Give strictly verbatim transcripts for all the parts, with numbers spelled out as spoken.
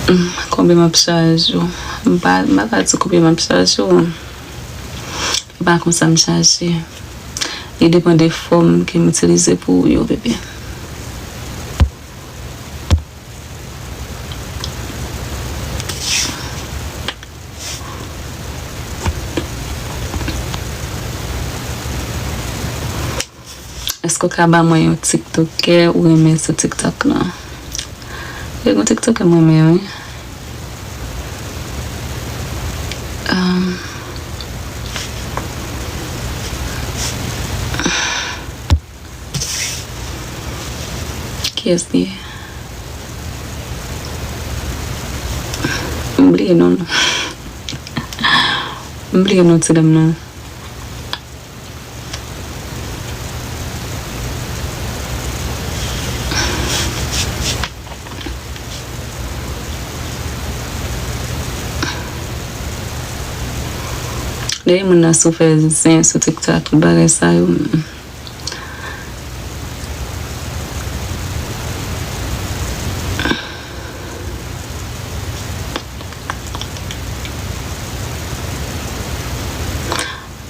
Hmm, konbyen m ap chaje w? M pa, m pa ka di konbyen m ap chaje w. E pa konsa m chaje. Li depann de fòm ke m itilize pou ou yo, bebe. Èske w ka ba mwen yon tiktokè ou renmen sou TikTok lan? Gen yon tiktokè m renmen, wi. Um, Kiyès li ye? M bliye non l. M bliye non ti dam nan. Depi moun nan sou fè zen sou TikTok, tout bagay sa yo. M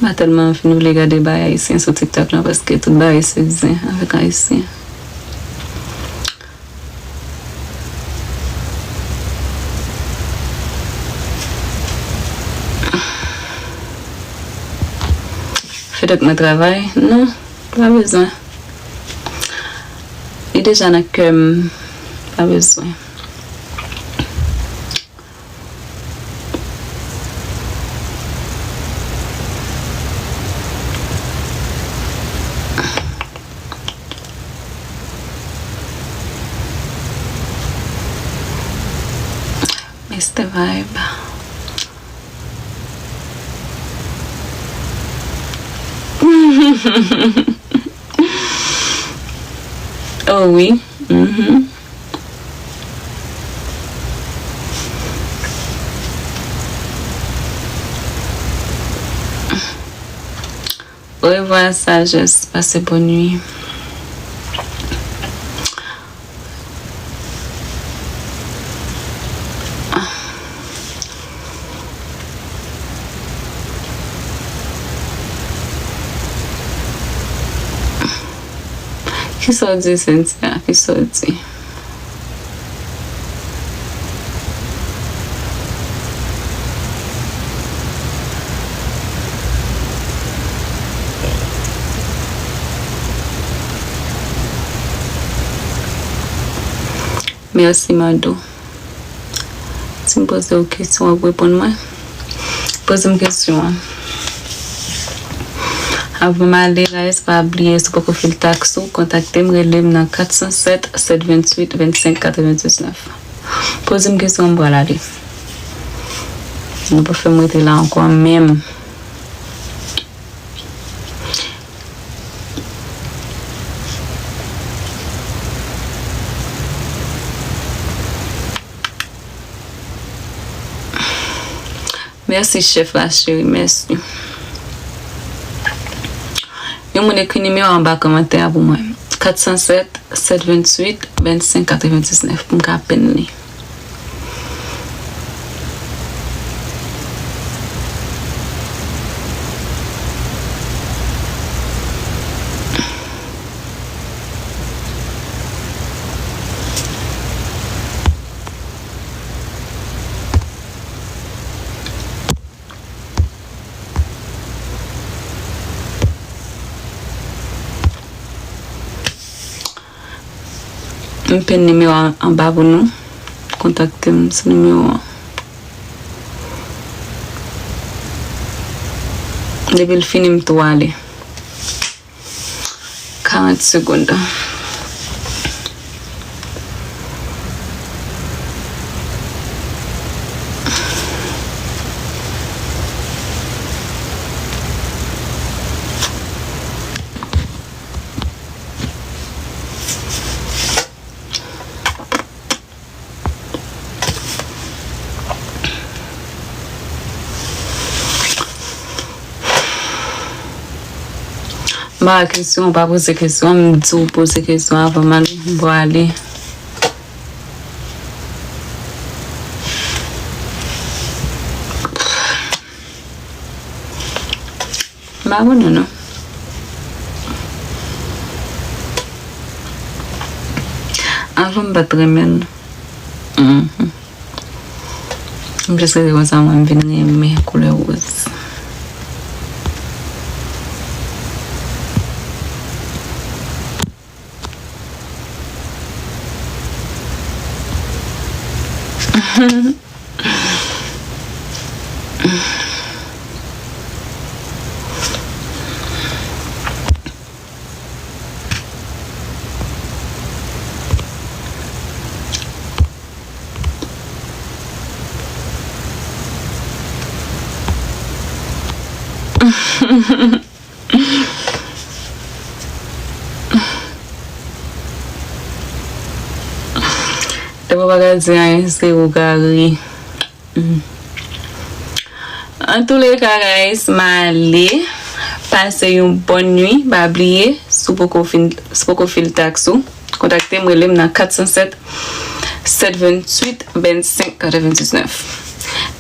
pa tèlman fin vle gade bagay ayisyen sou TikTok non, paske tout bagay se zen avèk ayisyen. Fedèk mwen travay? Non, pa bezwen. Li deja nan kè m, pa bezwen. Mister Vibe. Oh wi. Mhm. Orevwa, sajès. Pase bòn nwi. Kisa w di, Cynthia? Kisa w di? Mèsi, Mado. Si m poze w kesyon, w ap reponn mwen? Poze m kesyon an. Avan m ale, guys, pa bliye, si w poko fil taks ou, kontakte m, rele m nan kat san sèt, sèt venntuit, vennsenk katrevendiznèf. Poze m kesyon, m pral ale. Nou pa fè m rete la ankò menm. Mèsi, chèf la cheri, mèsi. Yon moun ekri nimewo a anba kòmantè a pou mwen. Kat san sèt, sèt venntuit, vennsenk katrevendiznèf, pou m ka penn li. M penn nimewo a anba pou nou. Kontakte m sou nimewo an. Depi l fini, m tou ale. Karant segonn. M pa wè kesyon, w pa poze kesyon, m di w poze kesyon avan m ale, m prale. M pa konnen non. Avan m pa t renmen l. Mhm. M jis rete konsa, mwen, m vin renmen koulè woz. Depi w pa ka di anyen, se ou ka ri. Mm. Antouleka, guys, m ale. Pase yon bòn nwi. Pa bliye, si w poko fin, si w poko fil taks ou, kontakte m, rele m nan kat san sèt, sèt venntuit, vennsenk, katrevendiznèf.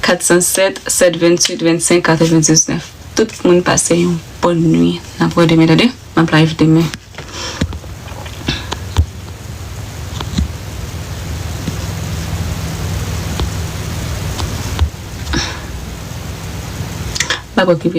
Kat san sèt, sèt venntuit, vennsenk, katrevendiznèf. Tout moun pase yon bòn nwi. N ap wè demen, tande? M ap live demen. M ap okipe.